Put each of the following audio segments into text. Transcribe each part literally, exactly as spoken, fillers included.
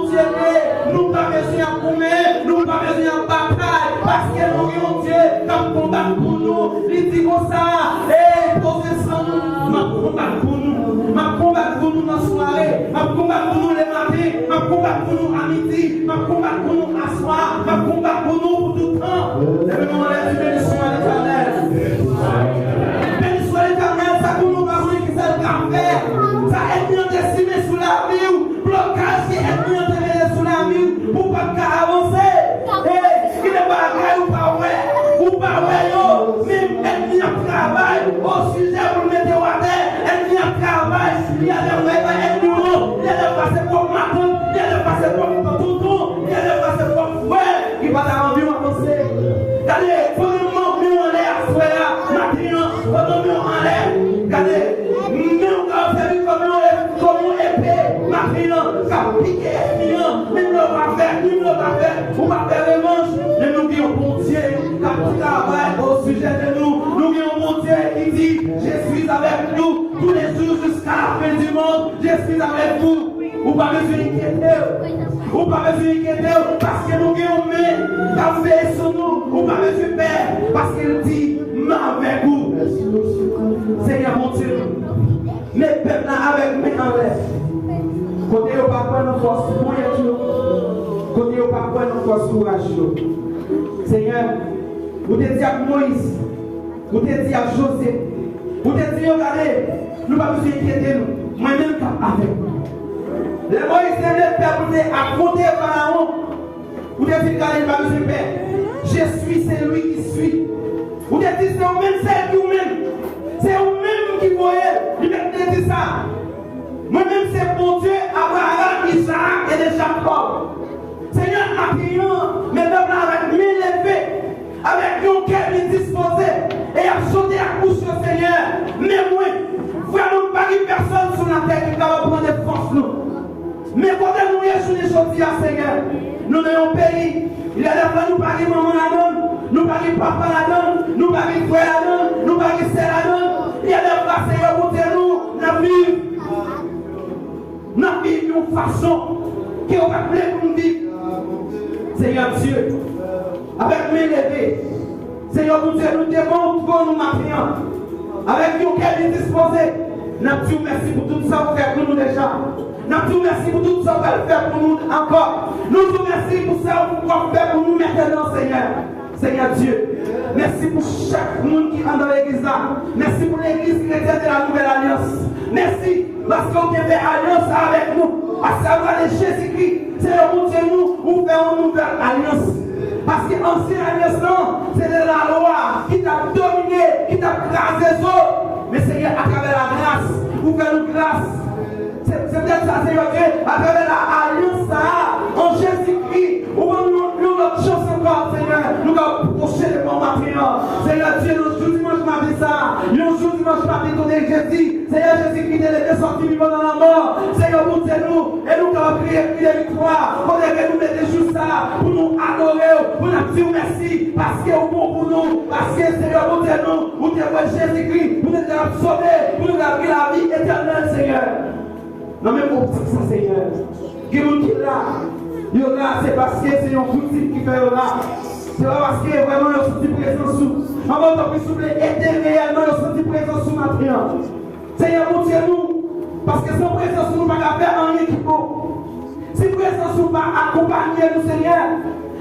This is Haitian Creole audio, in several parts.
Bondye vle, nou pa bezwen ap goumen, nou pa bezwen ap batay, paske nou gen yon Dye k ap konbat pou nou. Li di konsa, ey, poze san nou, m ap konbat pou nou. M ap konbat pou nou nan sware, m ap konbat pou nou lematen, m ap konbat pou nou amidi, m ap konbat pou nou aswè, m ap konbat pou nou pou tout tan. Leve men w anlè, di, Béni soit l'Éternel. Béni soit l'Éternel, sa pou nou pa konnen ki sa l ka fè. Sa ènmi an te simen sou lavi w, blokaj ke ènmi an te mete sou lavi w pou w pa t ka avanse. Ey, gen de bagay ou pa wè, ou pa wè yo, men ènmi ap travay o sijè pou l mete w atè, ènmi ap travay, li ale wè pa ènmi w, li ale pase kòm matant, li ale pase kòm tonton, li ale pase kòm frè ki pa ta anvi w avanse. Gade, pandan m men w anlè aswè a, maten an, pandan m men w anlè, gade, men w ka sèvi kòm yon, kòm yon epe, maten an, k ap pike ènmi an, menm lè w pa fè, menm lè w pa fè, ou pa fè revanch, men nou gen yon Bondye k ap travay o sijè de nou. Nou gen yon Bondye ki di, Je suis avec nous tous les jours jusqu'à la fin du monde, je suis avec vous. Ou pa bezwen enkyete w. Ou pa bezwen enkyete w, paske nou gen yon men k ap veye sou nou. Ou pa bezwen pè, paske l di, M avèk ou. Senyè Bondye, met pèp la avèk men anlè. Kote yo pa kwè nan fòs ponyèt yo, kote yo pa kwè nan fòs kouraj yo. Senyè, ou te di ak Moyiz, ou te di ak Jozye, ou te di yo, Gade, nou pa bezwen enkyete nou, mwen menm k ap avèk nou. Lè Moyiz te vle pè pou l te afwonte Farawon, ou te di l, Gade, li pa bezwen pè. Je suis celui qui suis. Ou te di, Se ou menm, se ou menm. Se ou menm ki voye. Li menm te di sa. Mwen menm se Bondye Abraram, Izaak e de Jakòb. Senyè, maten an, men pèp la avèk men leve, avèk yon kè byen dispoze, e y ap chante ak bouch yo, Senyè, men mwen. Vrèman, pa gen pèsòn sou latè ki kapab pran defans nou. Men kote nou ye jounen jodi a, Senyè, nou nan yon peyi, gen de fwa nou pa gen manman ladan l, nou pa gen papa ladan l, nou pa gen frè ladan l, nou pa gen sè ladan l. Gen de fwa, Senyè Bondye nou, n ap viv, n ap viv yon fason ke ou pa t vle pou n viv. Senyè Dye, avèk men leve, Senyè Bondye, nou devan ou twòn ou maten an, avèk yon kè byen dispoze, n ap di w mèsi pou tout sa ou fè pou nou deja. N ap di w mèsi pou tout sa ou pral fè pou nou ankò. Nou di w mèsi pou sa ou pral fè pou nou mentnan, Senyè. Senyè Dye, mèsi pou chak moun ki anndan legliz la. Mèsi pou legliz kretyèn de la nouvèl alyans. Mèsi paske ou te fè alyans avèk nou. Asavwa de Jezikri, Senyè Bondye nou, ou fè yon nouvèl alyans. Paske ansyen alyans lan, se te lalwa ki t ap domine, ki t ap kraze zo. Men Senyè, atravè lagras, ou fè nou gras. Se, se poutèt sa, Senyè Dye, atravè la alyans sa a, an Jezikri, ou ban nou yon, yon lòt chans ankò, Senyè. Nou ka pwoche devan w maten an. Senyè Dye, yon jou dimanch maten sa a, yon jou dimanch maten kote Jezi, Senyè Jezi ki te leve sòti vivan nan lanmò, Senyè Bondye nou, e nou kapab kriye kri de viktwa, kote ke nou mete jou sa a pou nou adore w, pou n ap di w mèsi, paske ou bon pou nou, paske Senyè Bondye nou, ou te voye Jezikri pou nou te ap sove, pou nou te ap gen lavi etènèl, Senyè. Nan menm optik sa, Senyè, gen moun ki la, yo la, se paske se yon koutim ki fè yo la. Se pa paske vrèman yo santi prezans ou. Anvan tanpri, souple, ede reyèlman yo santi prezans ou maten an. Senyè Bondye nou, paske san prezans ou, nou pa ka fè anyen ki bon. Si prezans ou pa akonpanye nou, Senyè,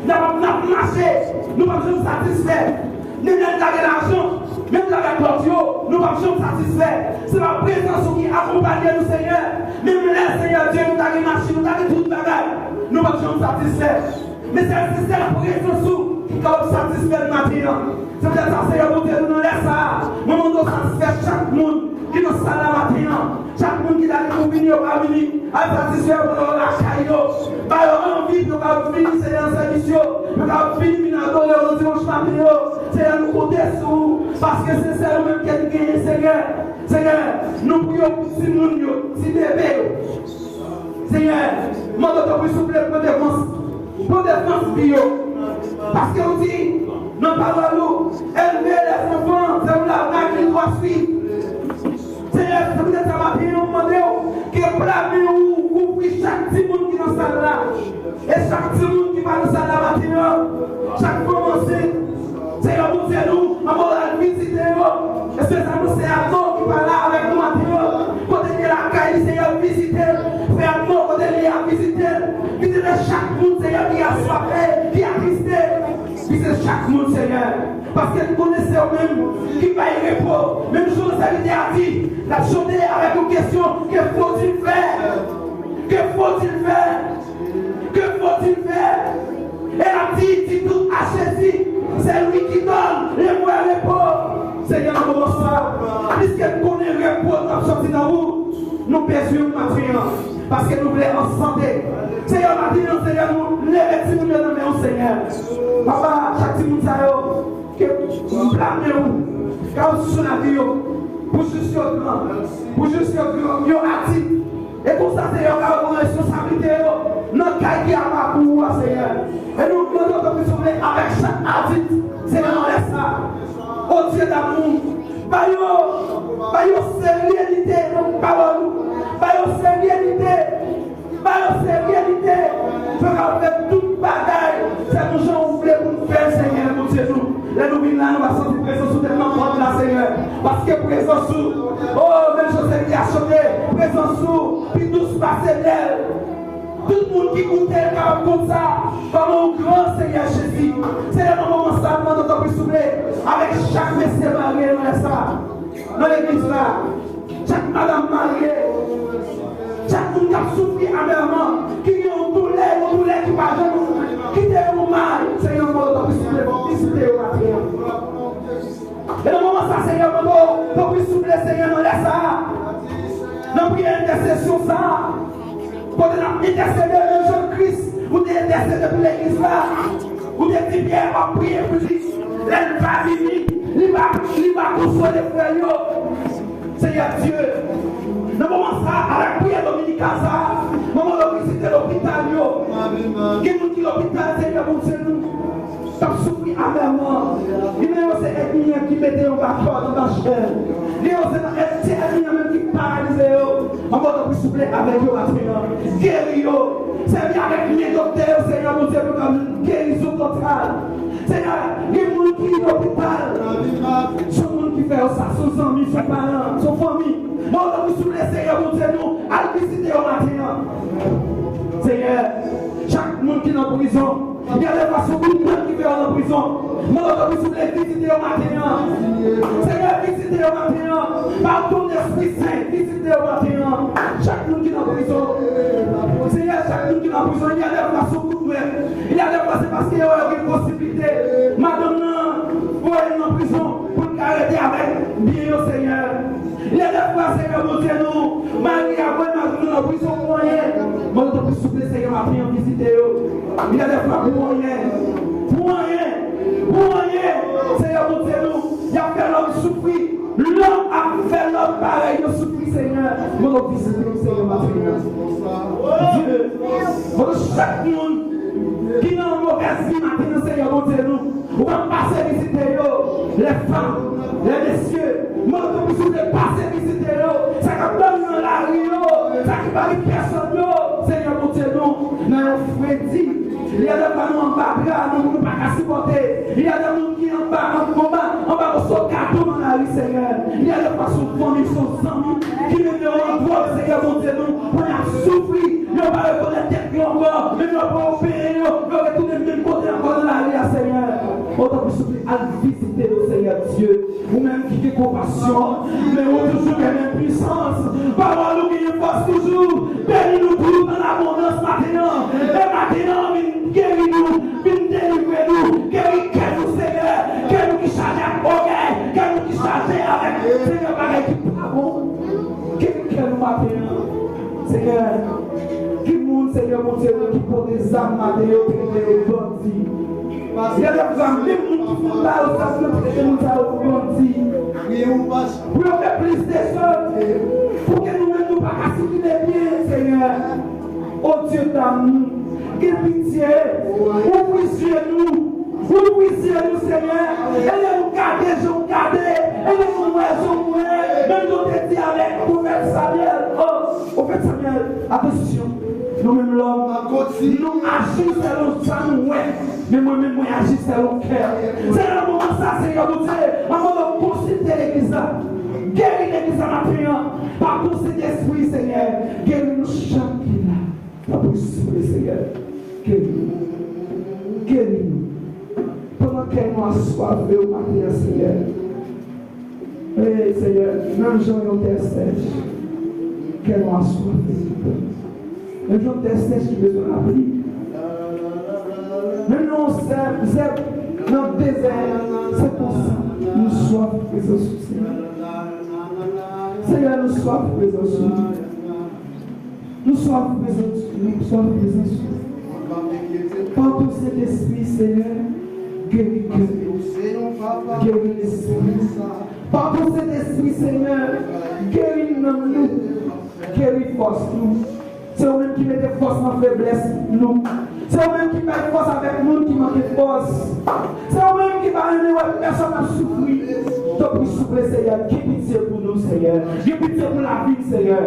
n ap, n ap mache, nou p ap janm satisfè. Menm lè n ta gen lajan, menm lè n ta gen lòt yo, nou p ap janm satisfè. Se pa prezans ou ki akonpanye nou, Senyè. Menm lè, Senyè Dye, nou ta gen machin, nou ta gen tout bagay, nou p ap janm satisfè. Men se, se sèl prezans ou ki kapab satisfè n maten an. Se poutèt sa, Senyè Bondye, nou nan lè sa a, mwen mande w satisfè chak moun ki nan sal la maten an. Chak moun ki ta gen pou vini, yo pa vini. Al satisfè yo pandan yo lakay yo. Ba yo anvi pou yo ka vini, Senyè, nan sèvis yo. Yo ka vini, vin adore yo nan dimanch maten yo. Senyè, nou konte sou ou, paske se sèl ou menm ke n genyen, Senyè. Senyè, nou priye w pou timoun yo, ti bebe yo. Senyè, mande w tanpri, souple, pran defans. Pran defans vi yo. Paske ou di nan pawòl ou, Élevez les enfants selon la règle qui doit suivre. Senyè, se poutèt sa maten an, nou mande w ke pla men ou kouvri chak timoun ki nan sal la. E chak timoun ki pa nan sal la maten an, chak fanm ansent, Seyè Bondye nou, anmò al vizite yo. Espesyalman Seyè Adno ki pa la avèk nou maten an. Kote l ye lakay li, Seyè, vizite l. Frè Adno, kote l ye a, vizite l. Vizite chak moun, Seyè, ki aswafe, ki atriste. Vizite chak moun, Seyè. Paske n konnen se ou menm ki bay repo. Menm jan sèvitè a di, l ap chante avèk yon kesyon, que faut-il faire? Que faut-il faire? Que faut-il faire? E l ap di, dites tout à Jésus, c'est lui qui donne le vrai repos. Seyè, nan moman sa, piske n konnen repo n ap sòti nan ou, nou bezwen w maten an, paske nou vle an sante. Seyè, maten an, Seyè, nou leve timoun yo nan men w, Seyè. Papa, chak timoun sa yo, ke m blame ou, ka w sou lavi yo, pou jis yo gran, pou jis yo gran, yo adilt. E konsa, Seyè, yo ka wè konn responsablite yo nan kay ki apa pou ou a, Seyè. E nou mande w tanpri, souple, avèk chak adilt, Seyè, nan lè sa. O Dye damou, ba yo, ba yo serenite nan pawòl ou, ba yo serenite, ba yo serenite, pou yo ka fè tout bagay, sèlman jan ou vle pou n fè l, Seyè, Bondye nou. Lè nou vin la, nou va santi prezans ou tèlman pòt la, Seyè. Paske prezans ou, o, menm jan sèvitè a chante, prezans ou pi dous pase myèl. Tout moun ki goute l kapab konn sa. Kòman ou gran, Seyè Jezi. Seyè, nan moman sa, nou mande w tanpri, souple, avèk chak mesye marye nan lè sa, nan legliz la, chak madanm marye, chak moun k ap soufri amèman, ki gen yon doulè, yon doulè ki pa janm kite yon may, Seyè, mwen tanpri, souple, vizite yo maten an. E nan moman sa, Seyè, mwen tanpri, souple, Seyè, nan lè sa, nan priyè entèsesyon sa, kote n ap entèsede menm jan Kris, ou te entèsede pou legliz la, ou te di Pyè, w ap priye pou li, lè l va vini, li va, li va konsole frè yo. Seyè Dye, nan moman sa, avèk priyè dominikal sa, mwen mande w vizite lopital yo. Gen moun ki lopital, Seyè Bondye nou, k ap soufri amèman. Gen nan yo se ènmi an ki mete yo anba kòd, anba chèn. Gen yo se èn-, se ènmi an menm ki paralize yo. Mwen mande w tanpri, souple, avèk yo maten an. Geri yo. Sèvi avèk men doktè yo, Seyè Bondye, pou yo gen gerizon total. Seyè, gen moun ki lopital. Se yon moun ki fè yo sa, se yon zanmi, se yon paran, se yon fanmi. Mwen mande w tanpri, souple, Seyè Bondye nou, al vizite yo maten an. Seyè, chak moun ki nan prizon, gen de fwa se yon moun ki fè yo nan prizon. Mwen mande w tanpri, souple, vizite yo maten an. Seyè, vizite yo maten an. Pa w ton Espri Sen, vizite yo maten an. Chak moun ki nan prizon. Seyè, chak moun ki nan prizon, gen de fwa se yon kout dwèt. Gen de fwa se paske yo wè yo gen posiblite. Madanm nan voye l nan prizon pou l ka rete avèk byen yo, Seyè. Gen de fwa, Seyè Bondye nou, mari a voye madanm nan nan prizon pou anyen. Mwen tanpri, souple, Seyè, maten an vizite yo. Gen de fwa pou anyen, pou anyen, pou anyen, Seyè Bondye nou, y ap fè lòm soufri. Lòm ap fè lòm parèy yo soufri, Seyè. Mwen vizite yo, Seyè, maten an. Dye, mwen chak moun ki nan movèz vi maten an, Seyè Bondye nou, ou ap pase vizite yo, lè fanm, lè mesye, mwen tanpri, souple, pase vizite yo, sa k ap dòmi nan lari yo, sa ki pa gen pèsòn yo, Seyè Bondye nou, nan yon fredi. Gen de fwa nou anba dra, nou, nou pa ka sipòte. Gen de moun ki anba, anba, anba moso katon nan lari, Seyè. Gen de fwa se yon fanmi, se yon zanmi ki mennen yo nan dwòg, Seyè Bondye nou, pou y ap soufri. Yo pa rekonèt tèt yo ankò, menm yo pa opere yo, yo retounen menm kote ankò nan lari a, Seyè. Mwen tanpri, souple, al vizite yo, Seyè Dye. Ou menm ki gen konpasyon, men ou toujou gen menm pwisans. Pawòl ou genyen fòs toujou. Beni nou tout an abondans maten an. E maten an, vin geri nou, vin delivre nou. Geri kè nou, Seyè. Kè nou ki chaje ak ògèy. Kè nou ki chaje avèk, Seyè, bagay ki pa bon. Geri kè nou maten an. Seyè, gen moun, Seyè Bondye, ki pote zam maten, yo trete yo bandi. Gen de zam, gen moun ki fout ba yo zam, yo trete moun sa yo bandi. Pou yo fè plis dezòd, pou ke nou menm nou pa ka sikile byen, Seyè. O Dye damou, gen pitye, ouvri zye nou, ouvri zye nou, Seyè. Ede nou gade jan w gade, ede nou wè jan w wè. Menm jan w te di avèk pwofèt Samyèl. O, pwofèt Samyèl, atansyon. Nou menm lòm, nou aji sèlon sa nou wè. Men mwen menm, mwen aji sèlon kè. Se nan moman sa, Senyè Bondye, mwen mande w konsilte legliz la. Geri legliz la maten an. Pa pou Sentespri, Senyè. Geri nou chak ki la. Tanpri, souple, Senyè. Geri nou. Geri nou. Pandan kè nou aswave w maten an, Senyè. Ey, Senyè, menm jan yon tè sèch, kè nou aswafe. Menm jan yon tè sèch ki bezwen lapli. Menm jan yon zèb, zèb nan dezè, se konsa nou swaf prezans ou, Senyè. Senyè, nou swaf prezans ou. Nou swaf prezans ou, nou swaf prezans ou. Pa w Sentespri, Senyè, geri kè, geri lespri. Pa w Sentespri, Senyè, geri nanm nou, geri fòs nou. Se ou menm ki mete fòs nan feblès nou. Se ou menm ki bay fòs avèk moun ki manke fòs. Se ou menm ki pa renmen wè pèsonn ap soufri. Tanpri, souple, Senyè, gen pitye pou nou, Senyè. Gen pitye pou lavi n, Senyè.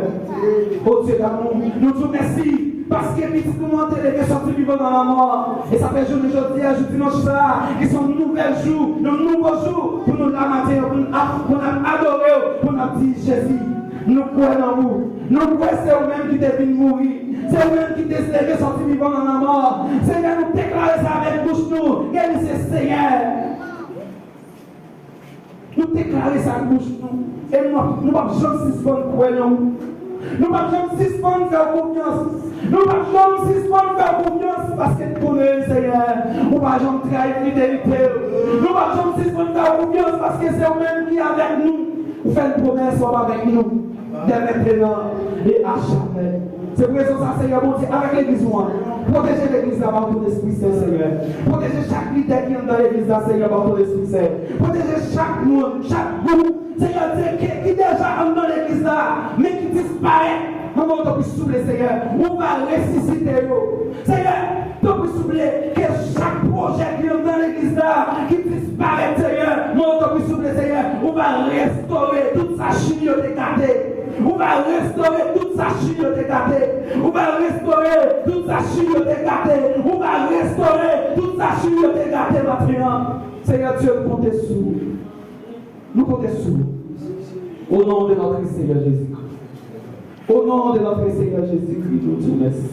O Dye damou, nou di w mèsi, paske pitit ou an te leve sòti vivan nan lanmò. E sa fè jounen jodi a, jou dimanch sa a, ki se yon nouvèl jou, yon nouvo jou, pou nou la maten an, pou n ap, pou n ap adore w, pou n ap di, Jezi, nou kwè nan ou. Nou kwè se ou menm ki te vin mouri. Se ou menm ki te leve sòti vivan nan lanmò. Senyè, nou deklare sa avèk bouch nou. Geri se Senyè. Nou deklare sa ak bouch nou. E nou, nou p ap janm sispann kwè nan ou. Nou p ap janm sispann fè w konfyans. Nou p ap janm sispann fè w konfyans paske n konnen, Senyè, ou pa janm trayi fidelite w. Nou p ap janm sispann fè w konfyans paske se ou menm ki avèk nou. Ou fè n pwomès w ap avèk nou dè mentenan e a jamè. Se pou rezon sa, Senyè Bondye, avèk legliz ou an, pwoteje legliz la pa w Sentespri Sen, Senyè. Pwoteje chak lidè ki anndan legliz la, Senyè, pa w Sentespri Sen. Pwoteje chak moun, chak gwoup, Senyè Dye, ki, ki deja anndan legliz la, men ki disparèt. Mwen mande w tanpri souple, Senyè, ou va resisite yo. Senyè, tanpri souple, ke chak pwojè ki anndan legliz la, ki disparèt, Senyè, mwen mande w tanpri souple, Senyè, ou va restore tout sa chimi yo te gate. Ou va restore tout sa chimi yo te gate. Ou va restore tout sa chimi yo te gate. Ou va restore tout sa chimi yo te gate maten an. Senyè Dye, nou konte sou ou. Nou konte sou ou. Au nom de notre Seigneur Jésus-Christ. Au nom de notre Seigneur Jésus-Christ, nou di w mèsi.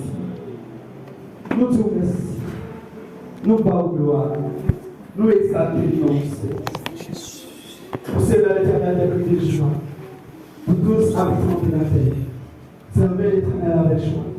Nou di w mèsi. Nou ba w glwa. Nou egzalte non w, Senyè. Pour cela, l'Éternel a fait de joie. Pour tous habitants de la terre. Servez l'Éternel avec joie.